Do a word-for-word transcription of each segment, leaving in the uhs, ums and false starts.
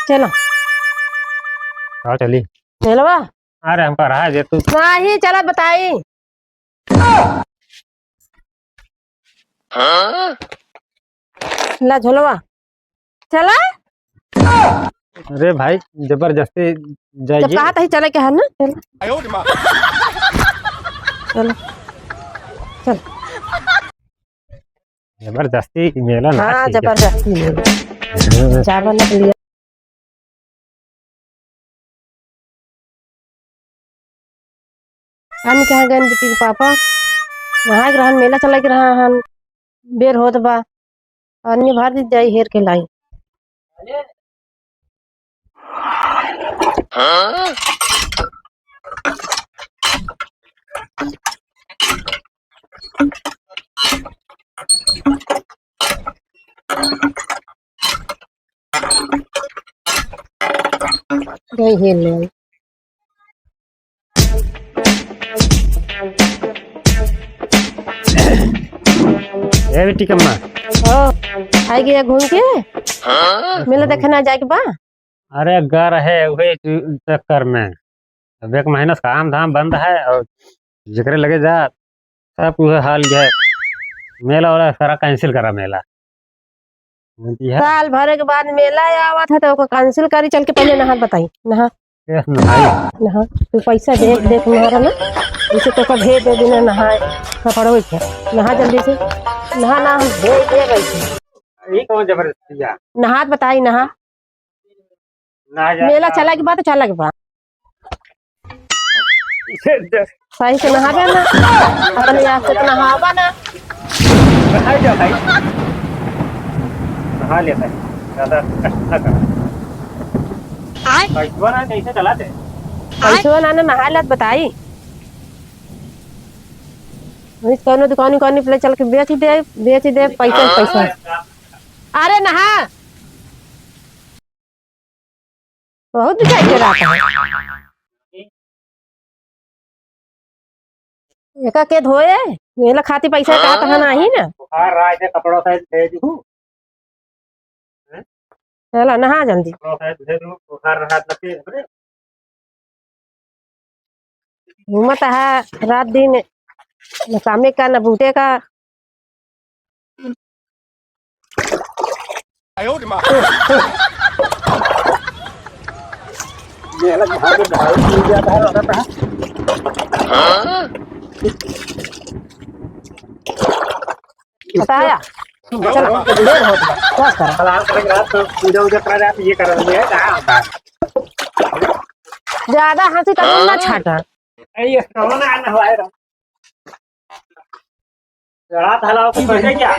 चलो। हाँ, चली। चलवा? अरे, हमका रहा जे तू। नहीं, चला बताई। ला झोलवा। चला। अरे भाई, जबरदस्ती जब जाइए। कहा तही चले के है ना, चल। चलो। चल। जबरदस्ती मेला ना हाँ, ठीक है। जबरदस्ती मेला। हाँ। चावल ना लिया। हम कहाँ गए बिटिया के पापा? नहाए के रहन, मेला चले के रहा हन, बेर होत बा। अन्य भर दी जाई हेर के लाई। यही हेर ले। ए बिटिया के अम्मा। ओ, आई गया घूम के? मेला देखे ना जाए के बा? अरे, गा रहे उहे चु-, चक्कर में। अब एक महीना से काम धाम बंद है और जेकरे लगे जा, सब उहे हाल है। मेला वाला सारा cancel करा मेला। बोलती है। साल भरे के बाद मेला आवत है, तो ओकर cancel करी, चल के पहले नहा बताई, नहा। ए, नहाई। नहा, तू पैसा दे, दे तुम्हारा ना, इसे तो का भेज दे बिना नहाए, कपड़ा हो गया, नहा जल्दी से, नहा ना, हम भेज दे रही थी। ये कौन जबरदस्ती है? नहात बताई, नहा। ना जा, मेला ना। चला के बा तो चला के बा। सही से नहाबे ना, अपने आप से तो नहाबा ना। नहाई जा भाई, नहा ले भाई, ज्यादा कष्ट ना कर। आय। पैसवा ना कैसे चला दे? पैसवा ना, ना नहा लत बताई। वही कौनो दुकान उकान पे चल के बेच दे, बेच दे, पैसा, पैसा। अरे नहा। बहुत बिचारी के रहत है। एका के धोए, मेला खाती पैसा कहत है नाही ना। बुखार रहा है, कपड़ा साइज भेज दू। हैं? चला, नहा जल्दी। कपड़ा साइज भेज दू, बुखार रहा था फिर, अरे। घूमत है रात दिन, न कामे का, न बूते का। बताया। चलो, देर होत बा। क्या करा? कल आ करेंगे रात को, पूजा वूजा करा जाए तो ये करा लेंगे, कहाँ होता है? ज्यादा हंसी का मुंह ना छाटा। ए, ये कौन आना हुआ है? रात हलाओ तो कैसे क्या?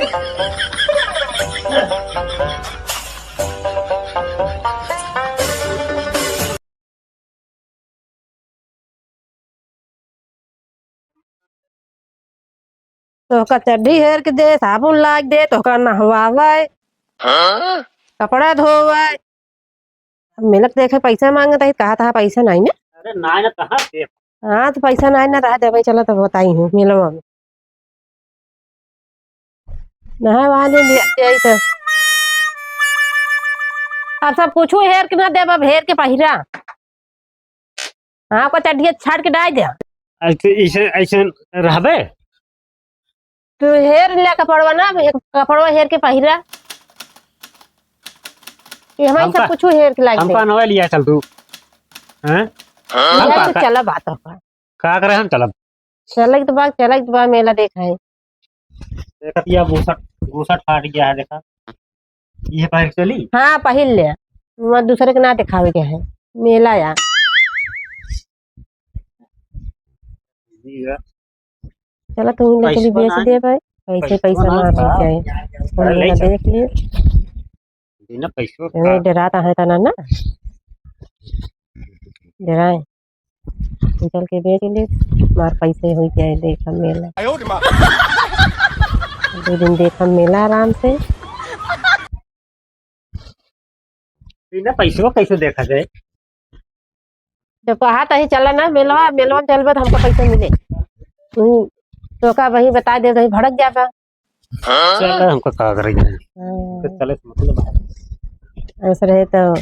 तोहका चड्ढी हेर के दे, साबुन लाग दे, तोहका नहवावे, हाँ? कपड़ा धोवे। अब मिलत देखे पैसा मांगत है, कहा था पैसा नहीं ना। अरे ना, ना, कहाँ दे? हाँ, तो पैसा नहीं ना रहा देवे, चलो तो बताई हूँ, मिलो अब। नहा वहा ले लिया, यही तो। अब सब कुछ हेर के ना देब, अब हेर के पहिरा। हाँ, ओकर चड्ढिया छाड़ के डाल दे। ऐसे, ऐसे, ऐसे रहबे? तू हेर ले कपड़वा ना, एक कपड़वा हेर के पहिरा। ये हमारे हमका, सब कुछ हेर के लाग हमका दे। नवा लिया चल तू। हैं? हम यार, का, तू का, चला बात पर। का करे हम चलब? चले के तो बा, चले के तो बा, मेला देखा है। देखत या बुसट, बुसट फाट गया है, देखा। ये पहन के चली? हाँ, पहिर ले। वहाँ दूसरे के ना दिखावे के है। मेला या। जी है। चला, तू ले चली, पैसवा बेच ना, दे भाई। पैसे पैसवा पैसा ना ना होता। होई जाए। अरे, ले चल। देख लिए। बिना पैसवा ए, का? डराता है तना ना। डराए। चल के बेच ले, मार पैसे हो जाए, देखा मेला। आयो रे माँ। दो दिन देखा मेला आराम से। बिना पैसवा कैसे देखा जाए? जब कहा तही चला ना मेलवा, मेलवा में चलबे तो हमको पैसा मिले। तू तो का वही बता दे, वही भड़क जाबा। चल, हमको का करे के है? हाँ। तो चले से मतलब है। ऐसे रहे तो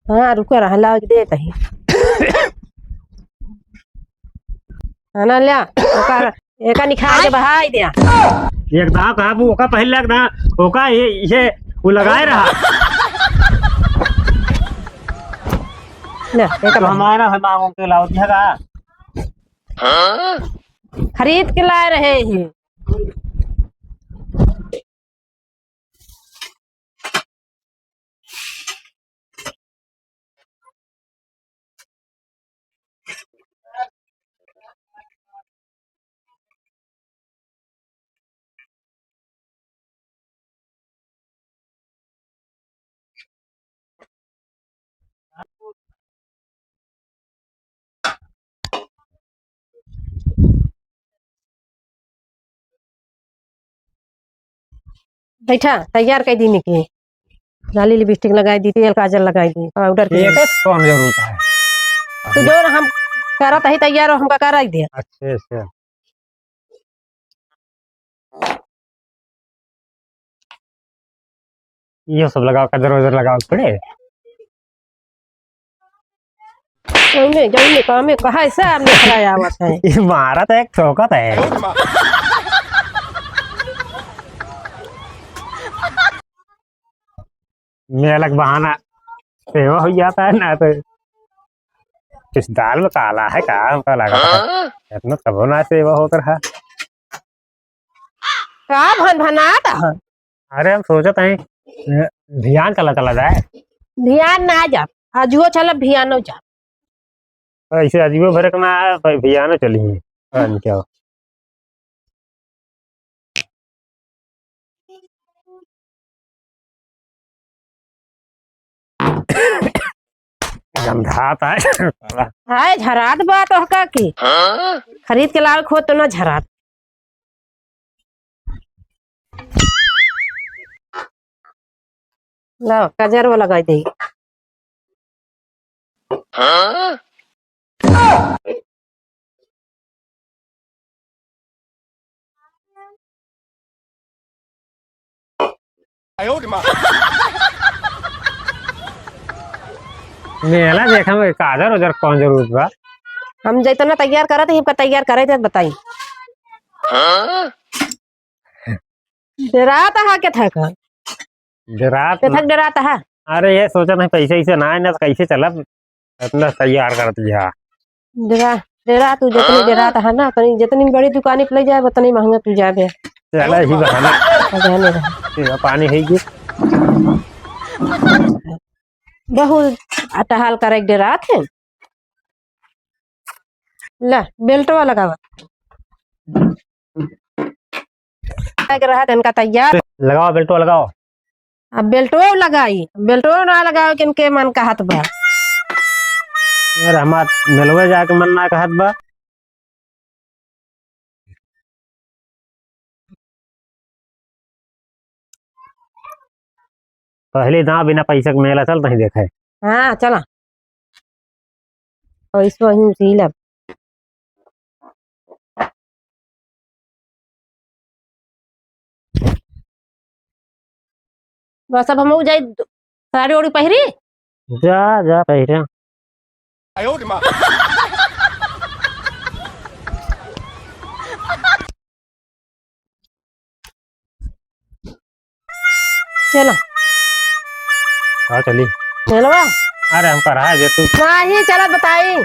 हाँ, रुका रहा, लाग देत ही। हाँ ना, ल्या, ओका, एका निखार के बहाई द्या। एक दाव कहा, वो ओका पहले एक दाव, ओका ये, ये, वो लगाए रहा। ले, एका तो बहाई। हमारा है, मांगो के लाओ, दिया का? खरीद के लाए रहे हैं। बैठा, तैयार कर दी निकी। लाली लिपस्टिक लगाई दी, तेल काजल लगाई दी, पाउडर की। एक कौन जरूरत है? तो जो हम करत ही तैयार हो, हमका कराई दे। अच्छा, अच्छा। ये सब लगाओ, काजर वाजर लगाओ थोड़े। जौने, जौने कामे कहा है, सब निकला आवत है। ये मारा तो एक ठोकत है। मेला के बहाना सेवा हो जाता है ना, तो इस दाल में काला है का, हमका लगा है। हाँ? इतना तबो ना सेवा होत रहा। का भनभनात ह? अरे, हम सोचत हई, भियान चला, चला जाए। भियान ना जा, आजुओ चला, भियानो जा। ऐसे अजीबो भरे के ना आए, पर भियानो चली। हाँ, क्या? गंधात है। हाय, झरात बा तोहका की। खरीद के लावे खोद तो ना झरात। लो, काजरवा लगाई दे। मेला देखे में काजर उजर कौन जरूरत बा? हम जितना तैयार करत ही, हमका तैयार करे दे, बताई। डरात हा के थक? डरात के थक डरात हा? अरे, ये सोचा नहीं, पैसे ऐसे ना आए ना, तो कैसे चलब? इतना तैयार कर दिया। डरा, डरा तू जितनी डरात हा ना, उतनी, जितनी बड़ी दुकानी पे ले जाए, उतनी महंगा तू जाबे। चला, ही बहाना। जाने रहे। ये पानी है ये। बहुत अटहाल करे के डरात है। ला, बेल्टवा लगावा। लग रहा तनका तैयार। लगाओ, बेल्टवा लगाओ। अब बेल्टवा लगाई, बेल्टवा ना लगाओ, किनके मन कहत बा। यार, हमार मेलवे जाके मन ना कहत बा। पहले दाँव बिना पैसा के मेला चल तहीं देखे। हाँ, चला। पैसवा ही उसी लब। बस अब हमहू जाई, साड़ी ओड़ी पहिरी। जा, जा, पहिरा। चला। का चली? चलवा। अरे, हमका रहा जे तू। नाही, चला बताई।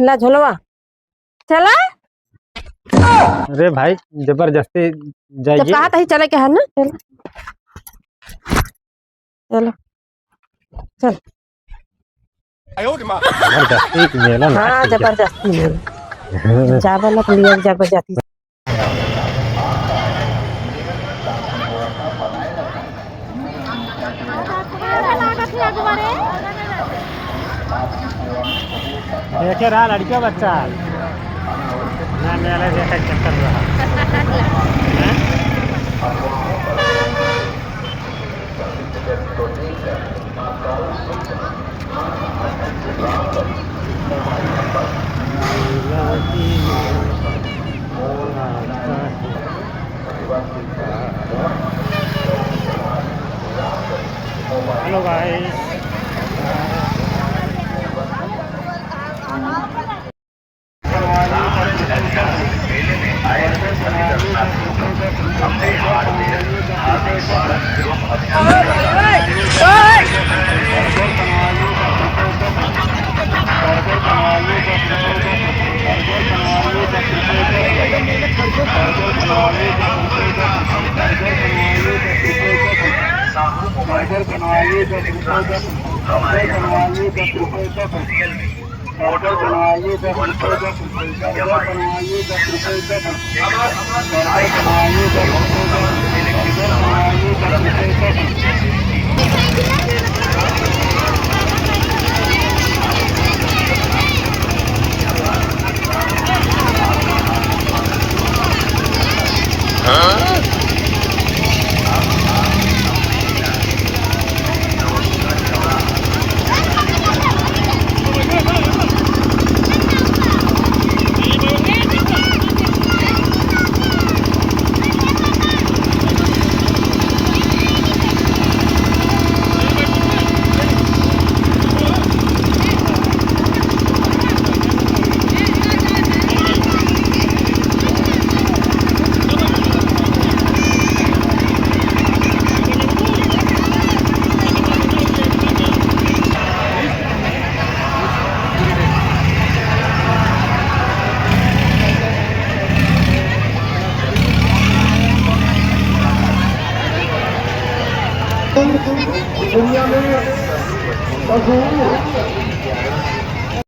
ला झोलवा। चला। अरे भाई, जबरदस्ती जब जाइए। कहा तही चले के है ना, चल। चलो, चल। जबरदस्ती के मेला ना हाँ, ठीक है। जबरदस्ती मेला। जाबा ना तो लिया जबरदस्ती। देखे रहा लड़कियों बच्चा। ना मेला देखे चक्कर रहा। हैं? दुनिया में मशहूर